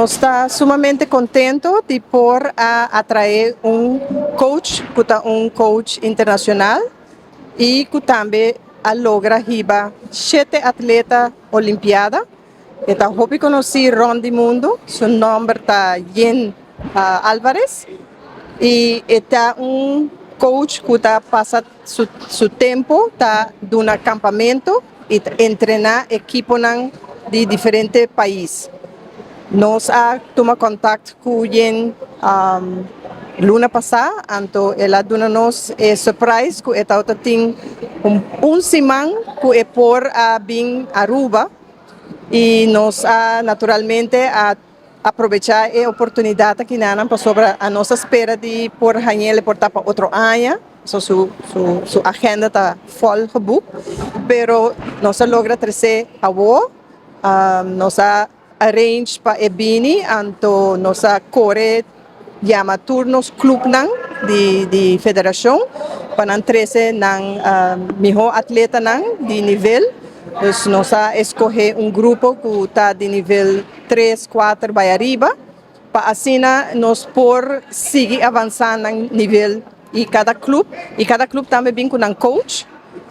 Nos ta sumamente contento di por a atrae un coach, cu ta un coach internacional y cu tambe a logra hiba siete atleta Olimpiada. E ta hopi conoci rond di mundo, su nomber ta Yen Alvarez y e ta un coach cu ta pasa su tempo ta duna campamento y entrena ekiponan di diferente pais. Nos a tuma contacto cu Yen luna pasa, anto el a duna nos e surprise cu e tin un siman cu e por a bin Aruba y nos a naturalmente a aprovecha e oportunidad aki nan pasobra nos a spera di por hañ'e por ta pa otro aña. So su agenda ta vol geboekt, pero nos a logra trece awo, nos a arrange pa e bini, anto nos a core yama tur nos clubnan di federacion pa nan trece nan miho atletanan di nivel. Dus nos a scoge un grupo cu ta di nivel 3, 4 bay ariba, pa asina nos por sigui avansa na nivel y cada club tambe bin cu un coach.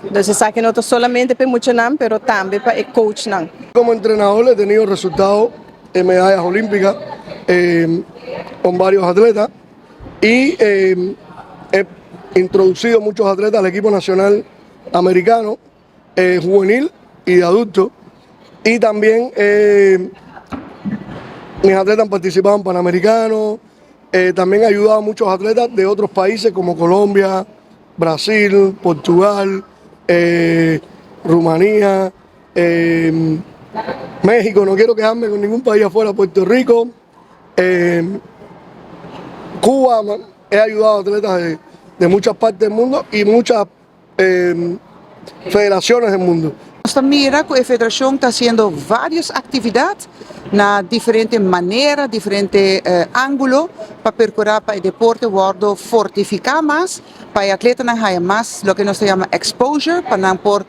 Entonces esaki no ta solamente pa muchanan, pero tambe pa e coachnan. Como entrenador he tenido resultados en medallas olímpicas con varios atletas y he introducido muchos atletas al equipo nacional americano, juvenil y de adultos. Y también mis atletas han participado en Panamericanos. También he ayudado a muchos atletas de otros países como Colombia, Brasil, Portugal, Rumanía, México, no quiero quedarme con ningún país afuera, Puerto Rico, Cuba. He ayudado a atletas de muchas partes del mundo y muchas federaciones del mundo. Nos ta mira cu e federacion ta haciendo varios actividad na diferente manera, diferente angulo, pa percura pa e deporte wordo fortifica mas, pa e atletanan haya mas loke nos ta yama exposure, pa nan por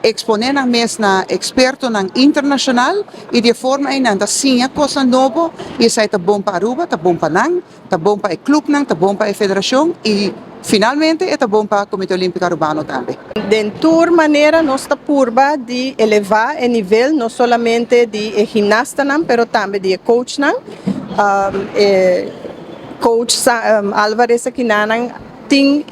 expone nan mes na expertonan internacional y di forma ey nan ta siña cos nobo y esey ta bon pa Aruba, ta bon pa nan, ta bon pa e clubnan, ta bon pa e federacion y finalmente ta bon pa Comite Olimpico Arubano tambe. Di tur manera nos ta purba di eleva e nivel no solamente di gimnastanan, pero tambe di coachnan. Coach Alvarez aki nan tin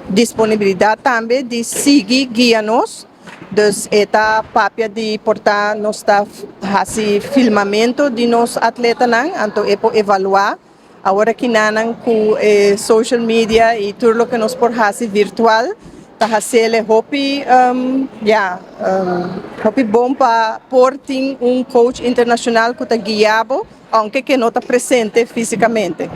disponibilidad tambe di sigui guia nos. Dus e ta papia di por ta nos ta hasi filmamento di nos atletanan, anto e por evalua. Awor aki nan cu social media y tur loke nos por hasi virtual, ta hasi'e hopi ja, hopi bon pa por tin un coach internacional cu ta guia bo, aunke cu no ta presente fisicamente.